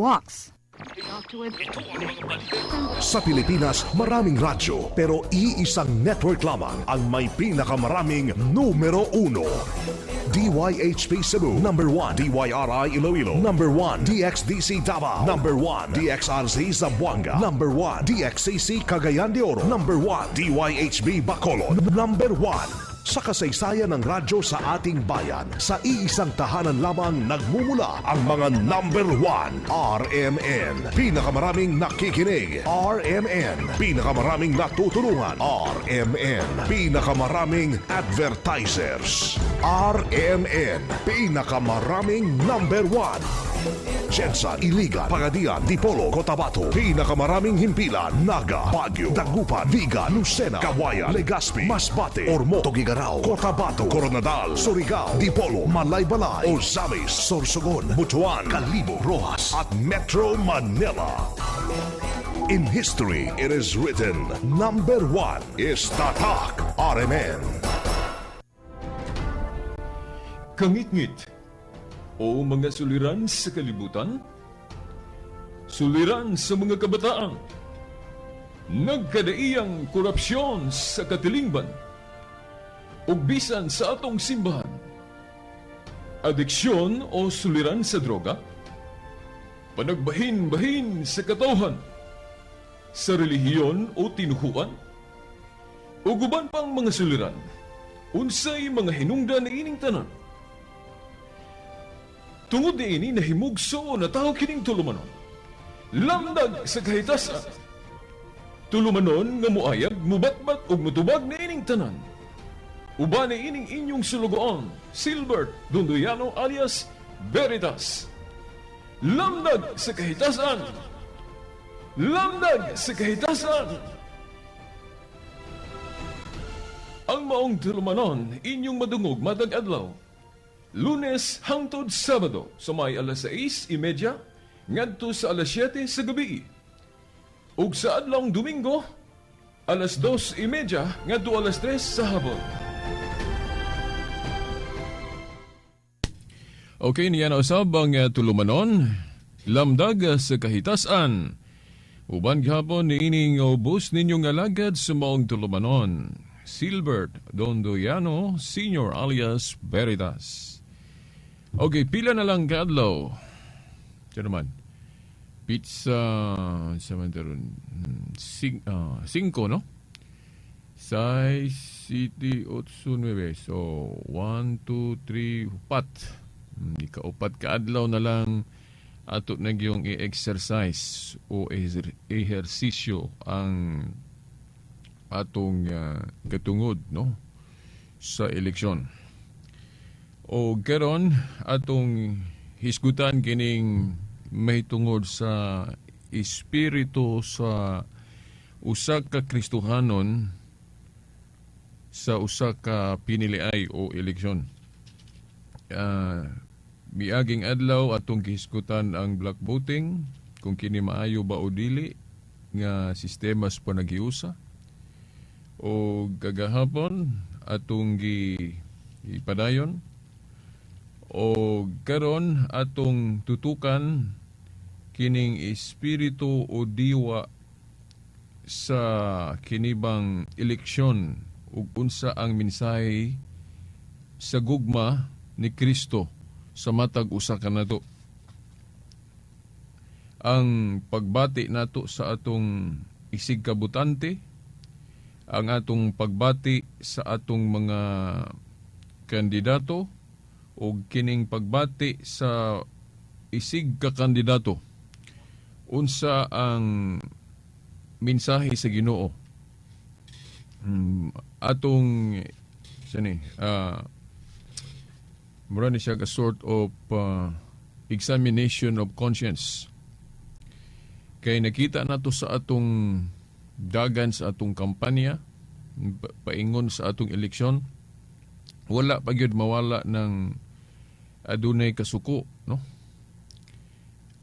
Walks. Sa Pilipinas, maraming radyo pero iisang network lamang ang may pinakamaraming numero uno. DYHP Cebu, number 1. DYRI Iloilo, number 1. DXDC Davao, number 1. DXRZ Zamboanga, number 1. DXCC Cagayan de Oro, number 1. DYHB Bacolod, number 1. Sa kasaysayan ng radyo sa ating bayan, sa iisang tahanan lamang nagmumula ang mga number 1. RMN. Pinakamaraming nakikinig. RMN. Pinakamaraming natutulungan. RMN. Pinakamaraming advertisers. RMN. Pinakamaraming number 1. GenSan, Iligan, Pagadian, Dipolog, Cotabato. Pinakamaraming himpilan, Naga, Baguio, Dagupan, Vigan, Lucena, Cauayan, Legazpi, Masbate, Ormoc, Tuguegarao, Cotabato, Koronadal, Surigao, Dipolog, Malaybalay, Ozamiz, Sorsogon, Butuan, Kalibo, Roxas, at Metro Manila. In history, it is written, number 1 is Tatak RMN. Kangitngit o mga suliran sa kalibutan, suliran sa mga kabataan, nagkadaiyang korupsyon sa katilingban, ug bisan sa atong simbahan, adiksyon o suliran sa droga, panagbahin-bahin sa katawhan, sa relihiyon o tinuhuan, ug uban pang mga suliran, unsay mga hinungdan niining tanan? Tungod niini nahimugso na tao kining tulumanon. Lamdag sa kahitasan. Tulumanon nga muayag, mubatbat ug mutubag niining tanan. Uban niining inyong sulugoon, Silbert Dondoyano alias Veritas. Lamdag sa kahitasan. Lamdag sa kahitasan. Ang maong tulumanon inyong madungog matag adlaw. Lunes hangtod Sabado sa may alas 6:30 ngadto sa alas 7 sa gabi. Ug sa adlawng Domingo alas 2:30 ngadto alas 3 sa hapon. Okay, niya na usab ang tulumanon, lamdag sa kahitasan. Uban gihapon niining ubos ninyong alagad sa maong tulumanon, Silbert Dondoyano Senior alias Veritas. Okay, pila na lang kaadlaw. Diyan naman. Pizza, sa man taron, 5, no? 6, 7, 8, 9. So, 1, 2, 3, 4. Ikaupat kaadlaw na lang ato na yung i-exercise o ehersisyo ang atong katungod, no, sa eleksyon. O karon atong hisgutan kining mahitungod sa espiritu sa usa ka Kristohanon sa usa ka piniliay o eleksyon. Miaging adlaw atong gihisgutan ang block voting, kung kini maayo ba o dili nga sistema sa panaghiusa. O gagahapon atong gi ipadayon o karon atong tutukan kining espiritu o diwa sa kinibang eleksyon ug unsa ang mensahe sa gugma ni Kristo sa matag usa kanato. Ang pagbati nato sa atong isig kabutante, ang atong pagbati sa atong mga kandidato ug kining pagbati sa isig ka kandidato, unsa ang mensahe sa Ginoo? Atong sani mura ni siya ka sort of examination of conscience kay nakita nato sa atong dagan sa atong kampanya paingon sa atong eleksyon, wala pa gyud mawala ng adunay kasuko, no?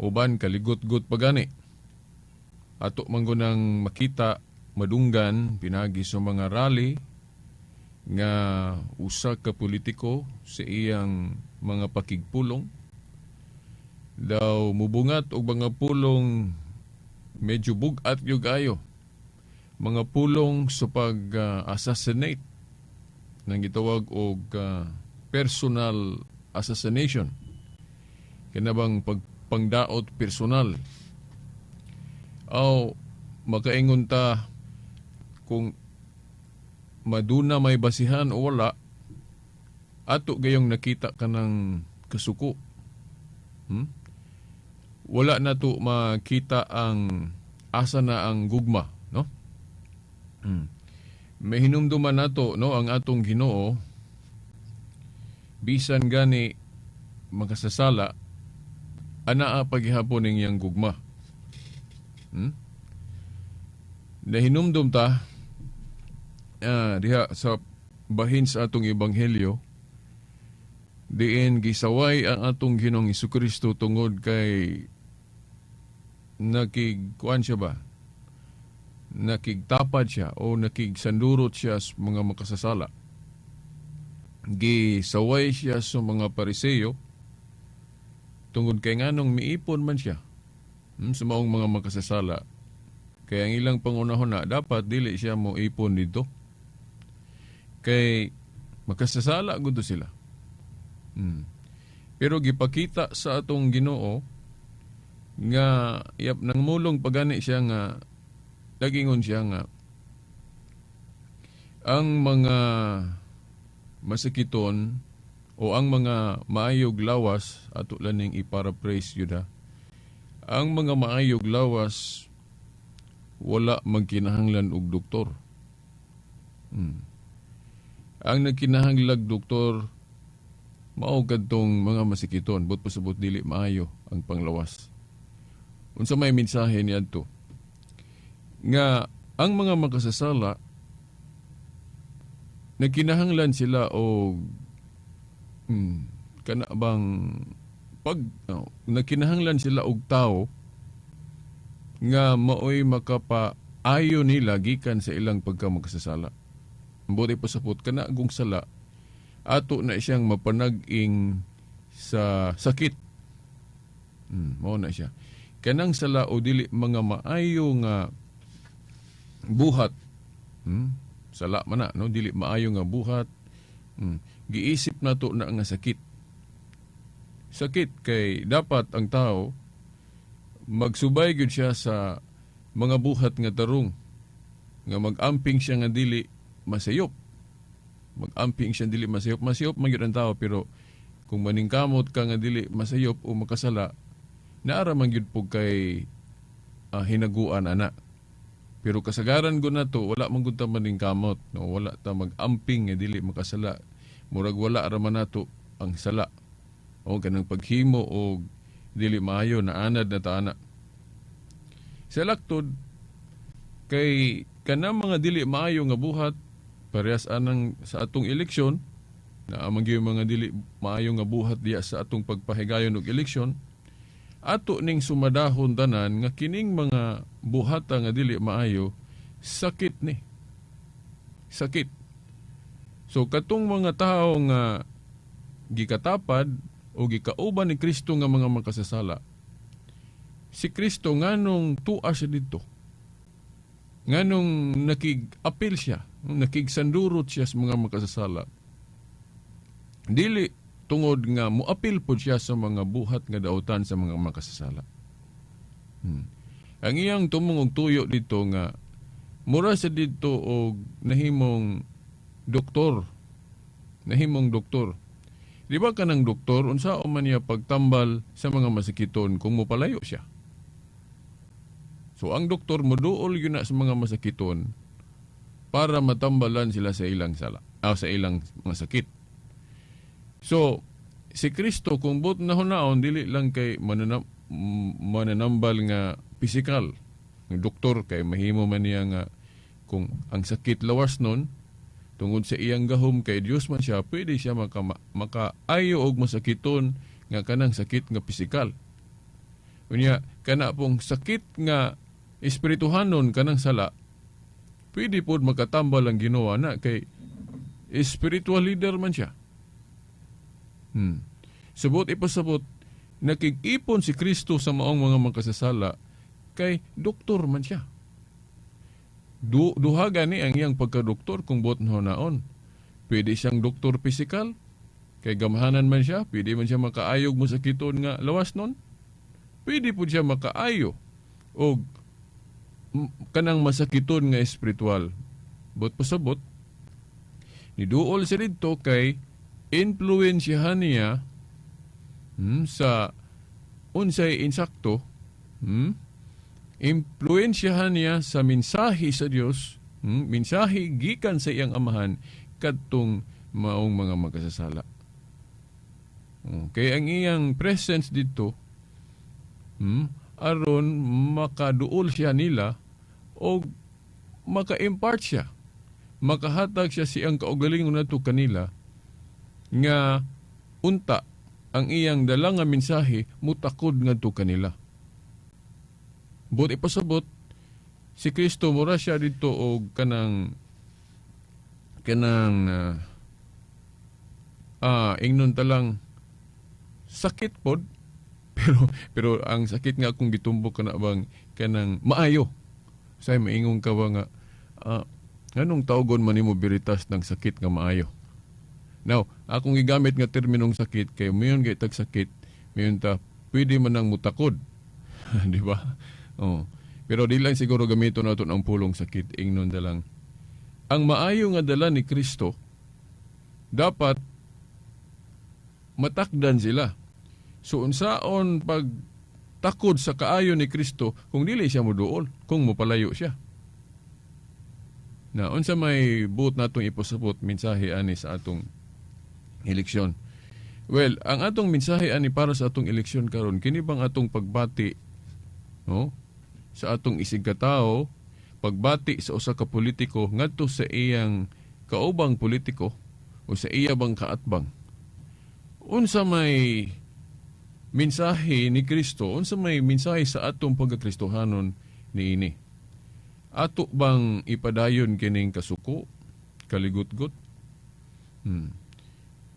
Uban kaligot-got pa gani ato man nang makita, madunggan pinagi sa mga rally nga usa ka politiko sa iyang mga pakigpulong. Daw mubungat og mga pulong medyo bug-at gyud kaayo. Mga pulong sa pag-assassinate nang gitawag og personal assassination. Kanabang pagpangdaot personal. Aw makaingon ta kung maduna may basihan o wala, ato gayong nakita kanang kasuko. Wala na to makita ang asa na ang gugma, no? May hinumduman nato, no, ang atong Ginoo, bisan gani makasasala, anaa paghihapon ning iyang gugma. Nahinumdum ta diha sa bahin sa atong ebanghelyo diin gisaway ang atong Ginoong Hesukristo tungod kay nakigkuan siya ba, nakigtapad siya o nakigsandurot siya sa mga makasasala. Gisaway siya sa mga Pariseyo tungod kay nganong miipon man siya sa maong mga makasasala. Kaya ang ilang pangunahon na dapat dili siya mo ipon dito. Kay makasasala gud sila. Pero gipakita sa atong Ginoo nga yap nang mulong pagani siya nga nagingon siya nga ang mga masakiton o ang mga maayog lawas, ato lang ning i-paraphrase yun ha, ang mga maayog lawas wala magkinahanglan og doktor. Ang nagkinahanglag doktor mao kadtong mga masikiton, but pasabot dili maayo ang panglawas. Unsa may mensahe niadto? Nga ang mga makasasala, nagkinahanglan sila og kana bang pag no, nagkinahanglan sila og tao nga maoy makapaayo nila gikan sa ilang pagkamakasasala. Buti pasapot kana gung sala ato na siyang mapanag-ing sa sakit. Mao na siya. Kanang sala o dili mga maayo nga buhat. Sala man na, no? Dili maayo nga buhat. Giisip nato na nga sakit. Sakit kay dapat ang tao magsubay gyud siya sa mga buhat nga tarong nga mag-amping siya nga dili masayop. Mag-amping siya dili masayop. Masayop man gyud ang tao, pero kung maningkamot ka nga dili masayop o makasala, naara man gyud po kay hinaguan ana. Pero kasagaran gud nato wala man gud ta maningkamot, no, wala ta mag-amping nga dili makasala. Murag wala ra man nato ang sala. O kanang paghimo og dili maayo na anad na ta ana. Sa laktod kay kanang mga dili maayo nga buhat, parehas anang sa atong eleksyon na amang gyud mga dili maayo nga buhat diya sa atong pagpahigayon og eleksyon, ato ning sumadahon tanan nga kining mga buhata nga dili maayo, sakit ni. Sakit. So katong mga tawo nga gikatapad o gikauban ni Kristo nga mga makasasala, si Kristo nganong tua siya didto? Nganong nakig-apil siya, nakigsandurot siya sa mga makasasala? Dili tungod nga muapil pod siya sa mga buhat nga dautan sa mga makasasala. Ang iyang tumong og tuyo dito nga mura sa didto og nahimong doktor. Nahimong doktor. Di ba kanang doktor, unsa man niya pagtambal sa mga masakiton kung mopalayo siya? So ang doktor moduol yun na sa mga masakiton para matambalan sila sa ilang sala, sa ilang mga sakit. So si Kristo kung but na hunaon dili lang kay mananambal nga pisikal. Ang doktor kay mahimo man niya nga kung ang sakit lawas nun, tungod sa iyang gahom kay Dios man siya, pwede siya makaayo og masakiton nga kanang sakit nga pisikal. Unya kana pong sakit nga espirituhanon, kanang sala, pwede pod makatambal ang Ginoo na kay spiritual leader man siya. Subot ipasabot Nakig-ipon si Kristo sa maong mga makasasala kay doktor man siya. Duha gani ang iyang pagkadoktor kung buot naon. Pwede siyang doktor pisikal, kay gamhanan man siya, pwede man siya makaayog mo sakiton nga lawas nun. Pwede po siya makaayo og kanang masakiton nga espiritual. But pasabot, niduol siya didto kay influensyahan niya sa unsay insakto, impluensyahan niya sa mensahe sa Dios, mensahe gikan sa iyang Amahan kadtong maong mga makasasala. Okay, ang iyang presence dito aron makaduol siya nila o maka-impart siya. Makahatag siya siyang kaugalingon nato kanila nga unta ang iyang dala nga mensahe mutakod ngadto kanila. But ipasabot si Kristo, mura siya dito og kanang kanang ingnon talang sakit pod, pero pero ang sakit nga akong gitumbok kana bang kanang maayo. Say maingon ka ba nga nganong tawgon man nimo, Veritas, ng sakit nga maayo? Now, akong gigamit nga terminong sakit kay mayon kay tag sakit, mayon ta pwede man nang mutakod, di ba? Oh. Pero di lang siguro gamiton nato ang pulong sakit, ingnon da lang. Ang maayo nga dala ni Kristo dapat matakdan sila. So unsaon pag takod sa kaayo ni Kristo kung dili siya moduol, kung mopalayo siya? Na unsa may buot natong ipasabot mensahe ani sa atong eleksyon? Well, ang atong mensahe ani para sa atong eleksyon karon, kini bang atong pagbati, no, sa atong isig katao, pagbati sa usa ka politiko ngadto sa iyang kaubang politiko o sa iya bang kaatbang? Unsa may mensahe ni Kristo, unsa may mensahe sa atong pagkakristohanon niini? Ato bang ipadayon kining kasuko, kaligutgot?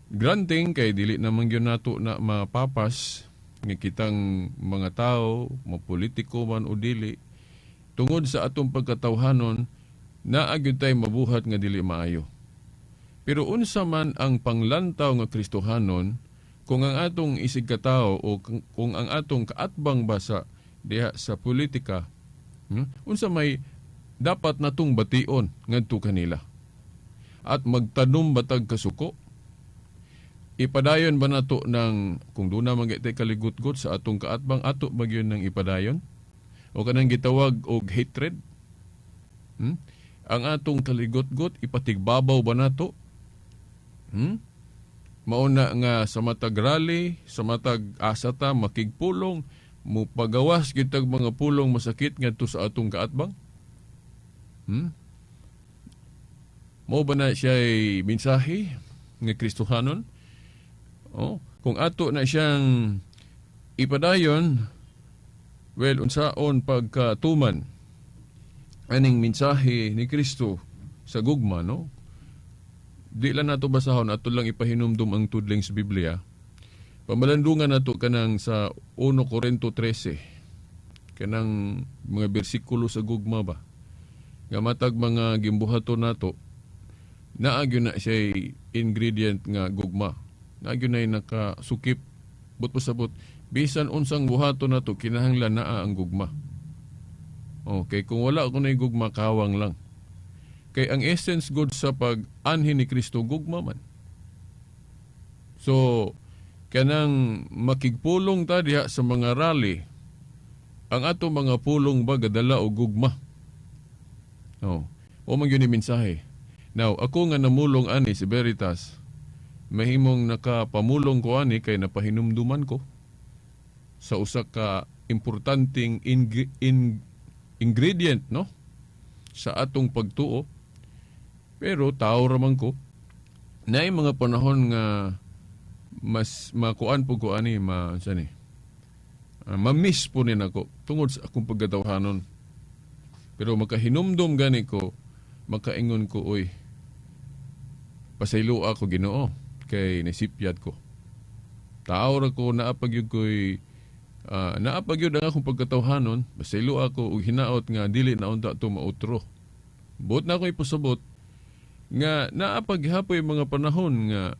Granting kay dili naman gyud nato na mapapas nga kitang mga tao, mapolitiko man o dili, tungod sa atong pagkatawhanon, naa gyud tay mabuhat nga dili maayo. Pero unsa man ang panglantaw nga Kristohanon kung ang atong isig katao o kung ang atong kaatbang basa diha sa politika, unsa may dapat natong bation ngadto kanila? At magtanom batag kasuko? Ipadayon ba nato ng kung doon na man tay kaligutgot sa atong kaatbang, ato ba gyud nang ipadayon? O kanang gitawag og hatred? Ang atong kaligutgot ipatigbabaw ba nato? Mauna nga sa matag rally, sa matag asa ta makigpulong, mupagawas kitag mga pulong masakit ngadto sa atong kaatbang? Mao ba na siya mensahe nga Kristohanon? Oh, kung ato na siyang ipadayon, well, unsaon pagkatuman aning mensahe ni Kristo sa gugma, no? Di lang nato basahon, ato lang ipahinumdum ang tudling sa Biblia. Pamalandungan nato kanang sa 1 Corinto 13, kanang mga bersikulo sa gugma ba? Nga matag mga gimbuhaton nato, naa gyud na siya ingredient nga gugma. Naa gyud na nakasukip, but pasabot, bisan unsang buhaton nato, kinahanglan naa ang gugma. Okay, kung wala ko na gugma, kawang lang. Kay ang essence gud sa pag-anhi ni Kristo, gugma man. So, kanang makigpulong ta diha sa mga rally, ang ato mga pulong ba gadala og gugma? Oh. O man gyud ni mensahe. Now, ako nga namulong ani si Veritas, mahimong nakapamulong ko ani kay napahinumduman ko sa usa ka importanteng ingredient, no, sa atong pagtuo. Pero tao ra man ko, naay mga panahon nga mas makuan po ko ani, ma sa ni ma-miss po ni nako tungod sa akong pagkatawhanon. Pero makahinumdum gani ko, makaingon ko, "Oy, pasaylo ako, Ginoo, kay nisipyad ko." Tao ra ko, naa pa gyud ko'y naa pa gyud ang akong pagkatawhanon, pasaylo ako og hinaot nga dili na unta to mautro. Buot na ako ipasabot nga naa pa gihapoy mga panahon nga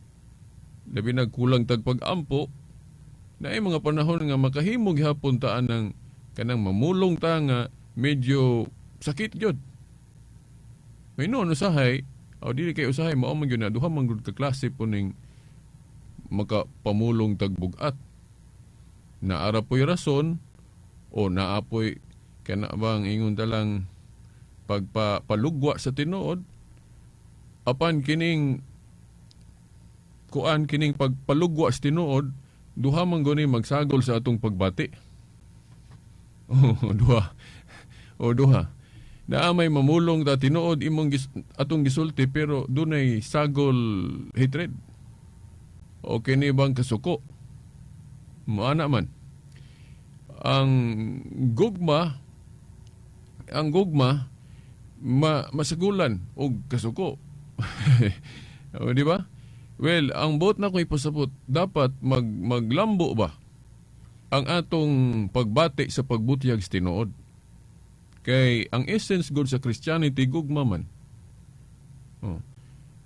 labi nagkulang tag pag-ampo, naay mga panahon nga makahimo gihapon ta ng kanang mamulong ta nga medyo sakit gyud. May noon usahay, o dili kay usahay, mao man gyud na duha man gyud ka klase po ning makapamulong tag bug-at. Naara po'y rason o naa po'y kana bang ingon ta lang pagpalugwa sa tinuod, apan kining kuan, kining pagpalugwa sa tinuod, duha man guni magsagol sa atong pagbati. Oh, duha. O duha. Naa may mamulong ta tinuod imong atong gisulti, pero dunay sagol hatred. O kini bang kasuko? Moana man. Ang gugma masagulan og kasuko. O, di ba? Well, ang buot na ko ipasabot, dapat maglambo ba ang atong pagbati sa pagbutyag sa tinuod. Kay ang essence gud sa Christianity, gugma man. Oh.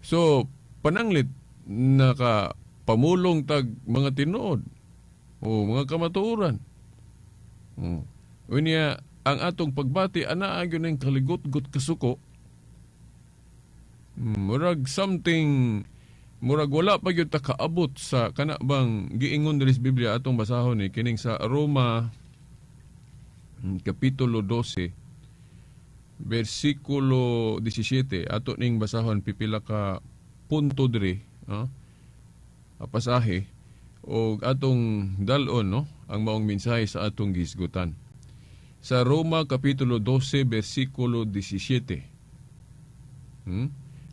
So, pananglit naka pamulong tag mga tinuod o mga kamatuoran. Oh. Unya, ang atong pagbati anaa gyud ning kaligot-got kasuko. Murag something, murag wala pa gyud ta kaabot sa kana bang giingon diri sa Biblia. Atong basahon ni kining sa Roma kapitulo 12 bersikulo 17. Ato ning basahon pipila ka punto diri, no? Pasahe og atong dal-on, no, ang maong mensahe sa atong gisgutan sa Roma kapitulo 12 bersikulo 17.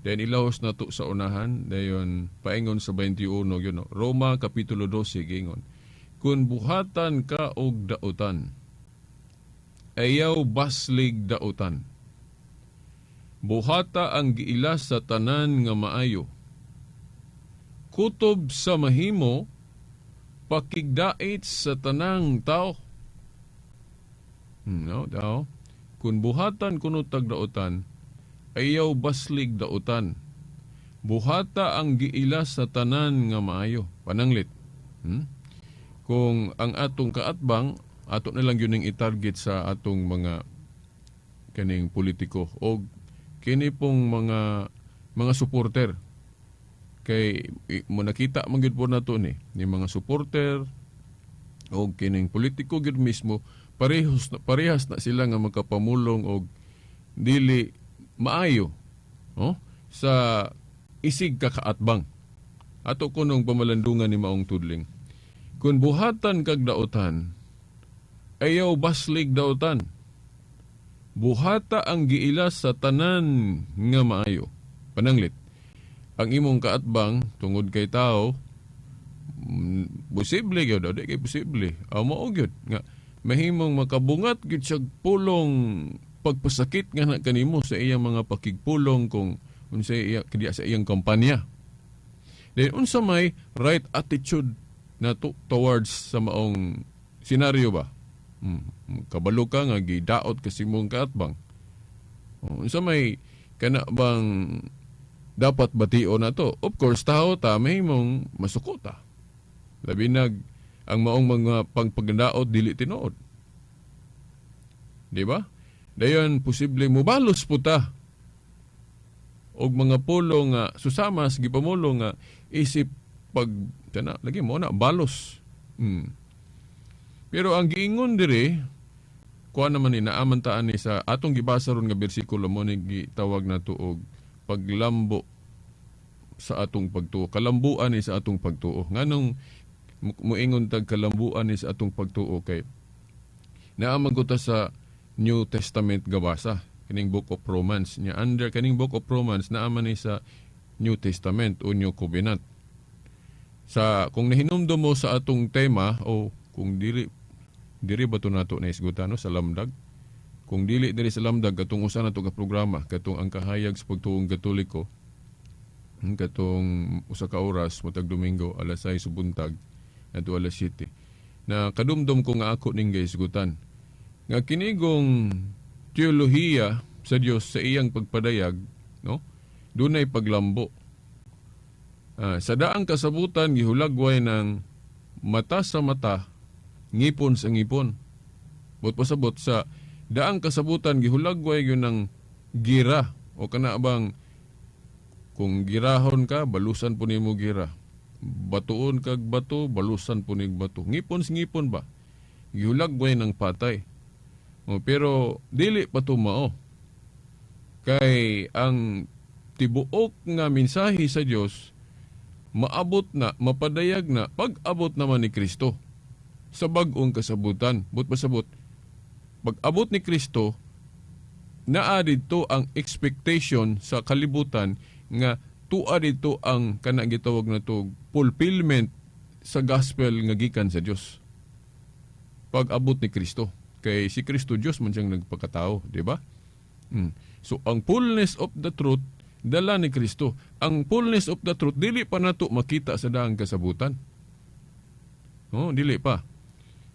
Then ilahos na to sa unahan, dayon paingon sa 21 yun, no? Roma kapitulo 12, gingon: "Kung buhatan ka og dautan, ayaw baslig dautan. Buhata ang giila sa tanan nga maayo. Kutob sa mahimo, pakigdait sa tanang tao." No, daw. Kung buhatan kuno tag dautan, ayaw baslig dautan. Buhata ang giila sa tanan nga maayo. Pananglit. Kung ang atong kaatbang, ato na lang yun ang i-target sa atong mga kaning politiko o kini pong mga supporter, kay mo nakita man gyud po nato ni mga supporter o kining politiko gyud mismo, parehas na, parehas na sila nga makapamulong og dili maayo, oh, sa isig kakaatbang. Ato kunong pamalandungan ni maong tudling: Kung buhatan kag dautan, ayaw baslig dautan. Buhata ang giila sa tanan nga maayo. Pananglit, ang imong kaatbang, tungod kay tao, posible gyud, di kay posible. Aw, mao gyud nga mahimong makabungat gyud siya pulong pagpasakit nga na kanimo sa iyang mga pakigpulong kung unsa iya kadiya sa iyang kampanya. Then unsa may right attitude na to, towards sa maong senaryo ba? Kabalo ka nga gidaot kasi mong kaatbang. Oh, unsa may kana bang dapat bation na to? Of course, tao ta, mahimong masuko ta. Labi nag ang maong mga pangpagdaot dili tinuod. Di ba? Dayon posible mubalos po ta og mga pulo nga susamas gipamulo nga isip pag kana lagi mo na balos. Pero ang giingon diri, kuha naman ni naaman taan ni sa atong gibasa ron nga bersikulo, mo ni gitawag na og paglambo sa atong pagtuo. Kalambuan ni sa atong pagtuo. Nganong muingon tag kalambuan ni sa atong pagtuo? Kay naaman ko ta sa New Testament gabasa kining Book of Romans nya. Under kaning Book of Romans, naaman ni sa New Testament o New Covenant. Sa kung nahinumdum mo sa atong tema, o kung dili diri ba to nato na isgutan, no, sa Lamdag? Kung dili diri sa Lamdag, katong usa nato ka programa, katong ang kahayag sa pagtuong Katoliko, katong usa ka oras matag Domingo alas 6 sa buntag. Adto alas 7. Na kadumdum ko nga ako ning gihisgutan. Nga kinigong teolohiya sa Dios sa iyang pagpadayag, no? Dunay paglambo. Sa daang kasabutan gihulagway ng mata sa mata, ngipon sa ngipon. Buot pasabot, sa daang kasabutan gihulagway gyud ng gira o kana bang kung girahon ka, balusan po nimo gira. Batuon kag bato, balusan po nig bato. Ngipon sa ngipon ba? Gihulagway ng patay. O, pero dili pa to mao. Kay ang tibuok nga mensahe sa Dios maabot na, mapadayag na, pag-abot naman ni Kristo sa bag-ong kasabutan. Buot pasabot, pag-abot ni Kristo, naa didto ang expectation sa kalibutan nga tua didto ang kana gitawag na to fulfillment sa gospel nga gikan sa Dios. Pag-abot ni Kristo. Kay si Kristo, Dios man siyang nagpakatao, di ba? So ang fullness of the truth dala ni Kristo. Ang fullness of the truth dili pa nato makita sa daang kasabutan. Oh, dili pa.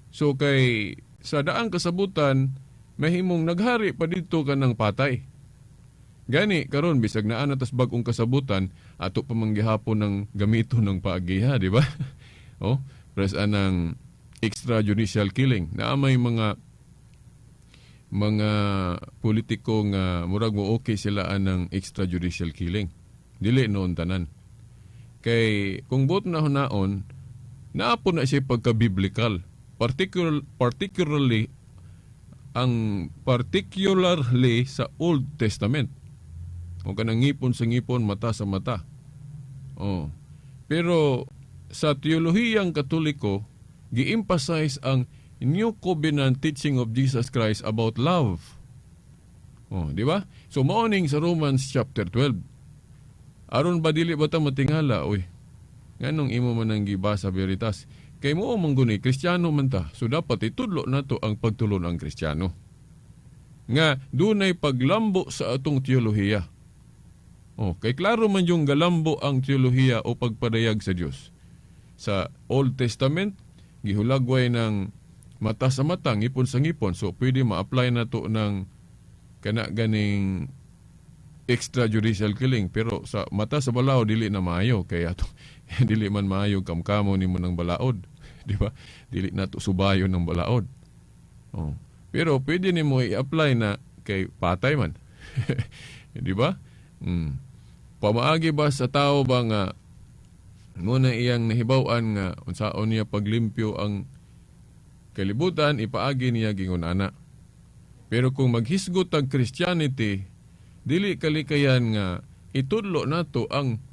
So kay sa daang kasabutan mahimong naghari pa didto kanang patay. Gani karon bisag naa na tas bag-ong kasabutan, ato pa man gihapon ng gamito ng paagiha, di ba? Oh, pres anang extrajudicial killing. Naa may mga politiko nga murag mo okay sila anang extrajudicial killing. Dili noon tanan. Kay kung buot na hunaon, naa po na siya pagka-biblical. Particularly sa Old Testament. O kanang ngipon sa ngipon, mata sa mata. Oh. Pero sa teolohiyang Katoliko, gi-emphasize ang New Covenant teaching of Jesus Christ about love. Oh, di ba? So mao ning sa Romans chapter 12. Aron ba dili ba ta matingala, oy? Nganong imo man ang gibasa, Veritas? Kay mo man guni Kristiyano man ta. So dapat itudlo nato ang pagtulon ang Kristiyano. Nga dunay paglambo sa atong teolohiya. Oh, kay klaro man yung galambo ang teolohiya o pagpadayag sa Dios. Sa Old Testament, gihulagway ng mata sa mata, ngipon sa ngipon. So pwede ma-apply na to ng kana ganing extrajudicial killing, pero sa mata sa balaod dili na maayo kay ato dili man maayo kamkamo nimo ng balaod, di ba? Dili na to subayon ng balaod, oh. Pero pwede nimo i-apply na kay patay man, di ba? Pamaagi ba sa tao ba nga muna iyang nahibaw-an nga unsaon niya paglimpyo ang kalibutan, ipaagi niya gingon ana. Pero kung maghisgot ang Christianity, dili kalikayan nga itudlo nato ang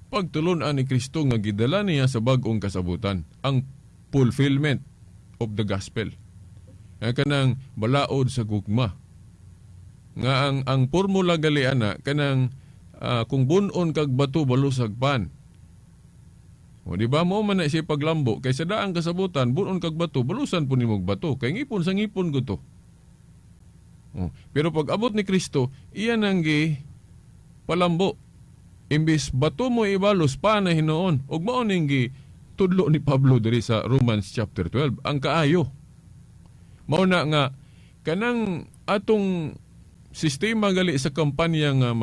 pagtulun-an ni Kristo nga gidala niya sa bag-ong kasabutan, ang fulfillment of the gospel. Nga kanang balaod sa gugma. Nga ang formula gali ana kanang kung bunon kag bato, balusag pan. O di ba, mo man na siya paglambo kay sa daang kasabutan, bunon kag bato, balusan po nimog bato kay ngipon sa ngipon ko to. Oh, pero pag abot ni Kristo, iyan ang gi palambo. Imbis bato mo ibalos, pa na hinuon. Ug mao ning gi tudlo ni Pablo diri sa Romans chapter 12, ang kaayo. Mao na nga kanang atong sistema gali sa kampanya nga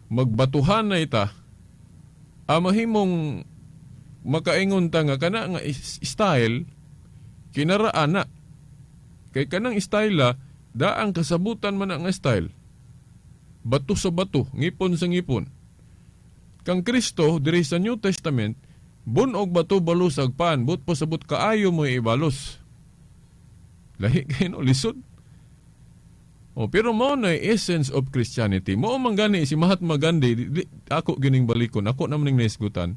magbatuhan na ita, mahimong makaingon ta nga kana nga style kinaraan na. Kay kanang style daang kasabutan man ang style. Bato sa bato, ngipon sa ngipon. Kang Kristo diri sa New Testament, bunog bato, balusag pan, but pasabot kaayo mo ibalos. Lahi kay no, lisod. Oh, pero mao na essence of Christianity. Mao man gani si Mahatma Gandhi, ako gining balikon, ako naman ning nahisgutan.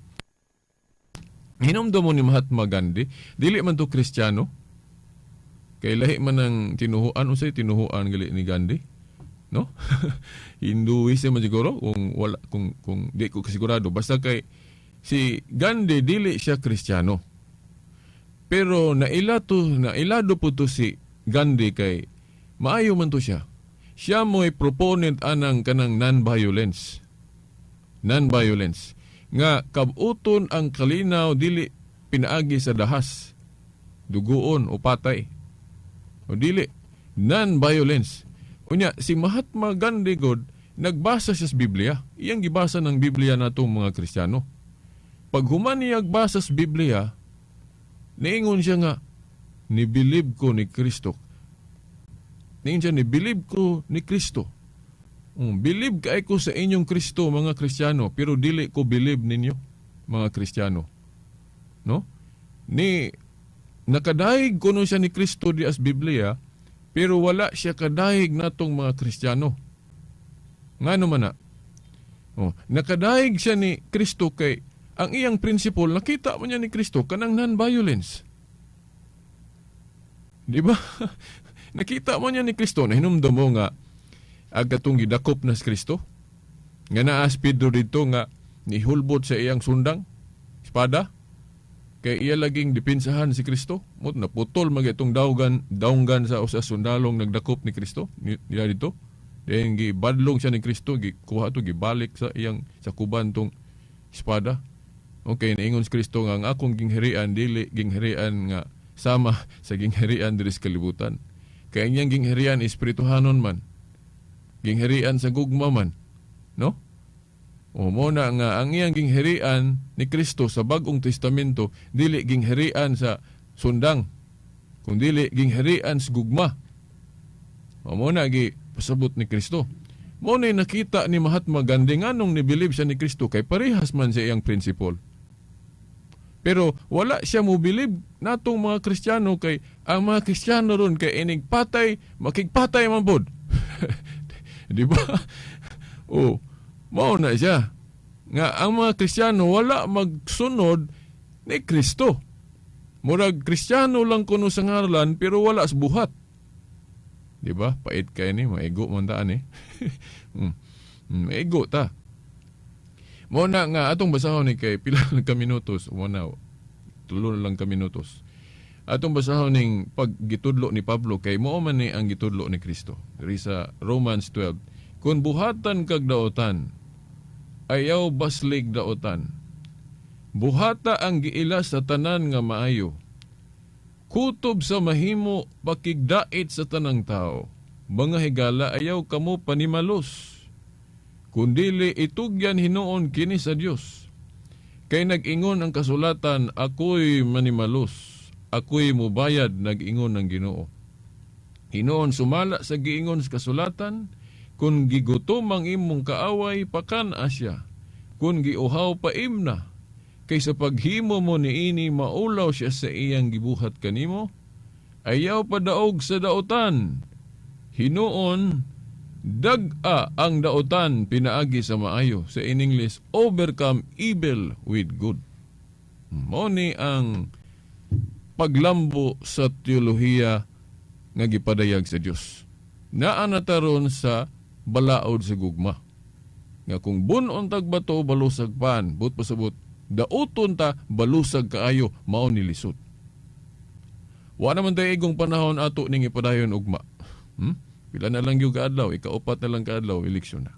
Hinumdum mo ni Mahatma Gandhi, dili man to Kristiyano. Kay lahi man ang tinuhuan, unsay tinuhuan gali ni Gandhi? No? Hinduism man siguro kung wala, kung di ko kasigurado, basta kay si Gandhi dili siya Kristiyano. Pero nailado po to si Gandhi kay maayo man to siya. Siya mo'y proponent anang kanang non-violence. Non-violence. Nga kabuton ang kalinaw dili pinaagi sa dahas, duguon o patay. O dili, non-violence. Unya, si Mahatma Gandhi god, nagbasa siya sa Biblia. Iyang gibasa ng Biblia natong mga Kristiyano. Pag human niya basa sa Biblia, niingon siya nga, "Nibilib ko ni Kristo." Niingon siya, "Nibilib ko ni Kristo. Bilib kay ko sa inyong Kristo, mga Kristiyano, pero dili ko bilib ninyo, mga Kristiyano." No? Ni nakadayeg kuno siya ni Kristo di as Biblia, pero wala siya kadayeg natong mga Kristiyano. Ngano man na? Oh, nakadayeg siya ni Kristo kay ang iyang principle nakita mo niya ni Kristo, kanang non-violence. Di ba? Nakita mo niya ni Kristo na hinumdum mo nga ag katong gidakop na si Kristo. Nga naa si Pedro dito nga nihulbot sa iyang sundang, espada, kay iya laging depensahan si Kristo. Mot naputol mag itong dawgan, daunggan sa usa sundalong nagdakop ni Kristo niya dito. Then gibadlong siya ni Kristo, gikuha to, gibalik sa iyang sa kuban tong espada. Okay, naingon si Kristo nga ang akong gingharian dili gingharian nga sama sa gingharian diri sa kalibutan. Kay ang iyang gingharian espirituhanon man. Gingharian sa gugma man. No? O mo na nga ang iyang gingharian ni Kristo sa Bagong Testamento dili gingharian sa sundang, kundili gingharian sa gugma. O mo na gi pasabot ni Kristo. Mo na nakita ni Mahatma Gandhi nganong nibilib siya ni Kristo kay parehas man sa iyang principle. Pero wala siya mo bilib natong mga Kristiyano kay ang mga Kristiyano ron kay inig patay, makigpatay man pod. Di ba? O, mao na siya. Nga ang mga Kristiyano wala magsunod ni Kristo. Murag Kristiyano lang kuno sa ngalan pero wala sa buhat. Di ba? Pait kay ni, maigo man taan eh. Maigo ta. Mo na nga atong basahon ni kay pila lang ka minutos, mo na, tulo na lang ka minutos. Atong basahon ning paggitudlo ni Pablo kay mao man ni ang gitudlo ni Kristo. Diri sa Romans 12. Kung buhatan kag daotan, ayaw baslig daotan. Buhata ang giila sa tanan nga maayo. Kutob sa mahimo, pakigdait sa tanang tao. Mga higala, ayaw kamo panimalos. Kundili itugyan hinuon kini sa Dios. Kay nag-ingon ang kasulatan, "Ako'y manimalos, ako'y mubayad, nag-ingon ng Ginoo." Hinuon sumala sa giingon sa kasulatan, kung gigutom ang imong kaaway, pakan-a siya. Kung giuhaw, paimna. Kay sa paghimo mo niini, maulaw siya sa iyang gibuhat kanimo. Ayaw padaog sa daotan. Hinuon, dag-a ang daotan pinaagi sa maayo. Sa in English, overcome evil with good. Mo ni ang paglambo sa teolohiya nga gipadayag sa Dios. Naa na ta ron sa balaod sa gugma. Nga kung bun-on tag bato, balusag pan, but pasabot, dauton ta, balusag kaayo, mao ni lisod. Wa naman tayo igong panahon ato ning ipadayon ugma. Pila na lang yung kaadlaw, ikaupat na lang kaadlaw, eleksyon na.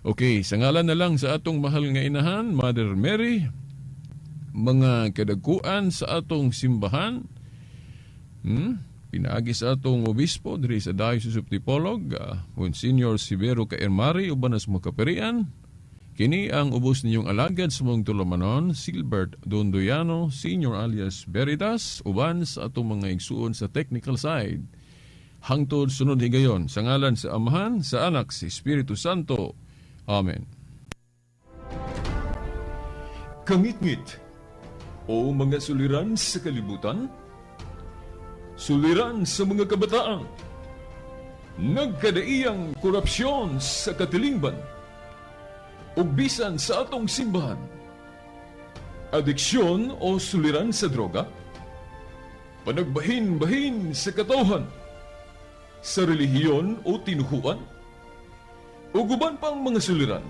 Okay, sa ngalan na lang sa atong mahal nga inahan, Mother Mary, mga kadagkuan sa atong simbahan, pinaagi sa atong obispo diri sa Diocese of Dipolog, Monsignor Severo Caermari, uban sa mga kaparian, kini ang ubos ninyong alagad sa mong tulumanon, Silbert Dondoyano, Senior alias Veritas, uban sa atong mga igsuon sa technical side. Hangtod sunod higayon, sa ngalan sa Amahan, sa Anak, sa Espiritu Santo. Amen. Kangitngit o mga suliran sa kalibutan, suliran sa mga kabataan, nagkadaiyang korupsyon sa katilingban, ug bisan sa atong simbahan, adiksyon o suliran sa droga, panagbahin-bahin sa katawhan, sa relihiyon o tinuhuan, ug uban pang mga suliran,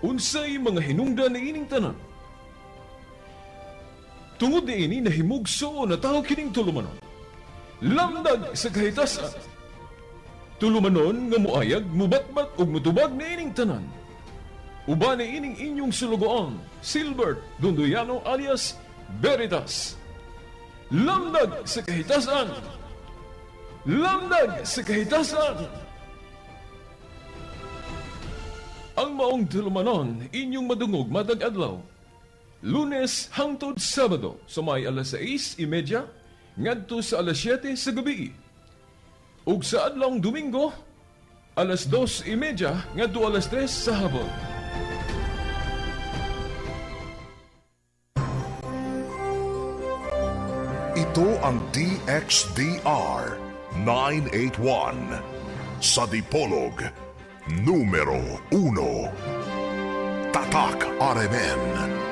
unsay mga hinungdan ni ining tanan? Tungod niini nahimugso na tao kining tulumanon. Lamdag sa kahitasan. Tulumanon nga muayag, mubatbat ug mutubag niining tanan. Uban ni ining inyong sulugoon, Silbert Dondoyano alias Veritas. Lamdag sa kahitasan. Lamdag sa kahitasan. Ang maong tulumanon inyong madungog matag adlaw. Lunes hangtod Sabado sa may alas 6:30 ngadto sa alas 7 sa gabi. Ug sa adlawng Domingo alas 2:30 ngadto alas 3 sa hapon. Ito ang DXDR 981 sa Dipolog, numero 1. Tatak RMN.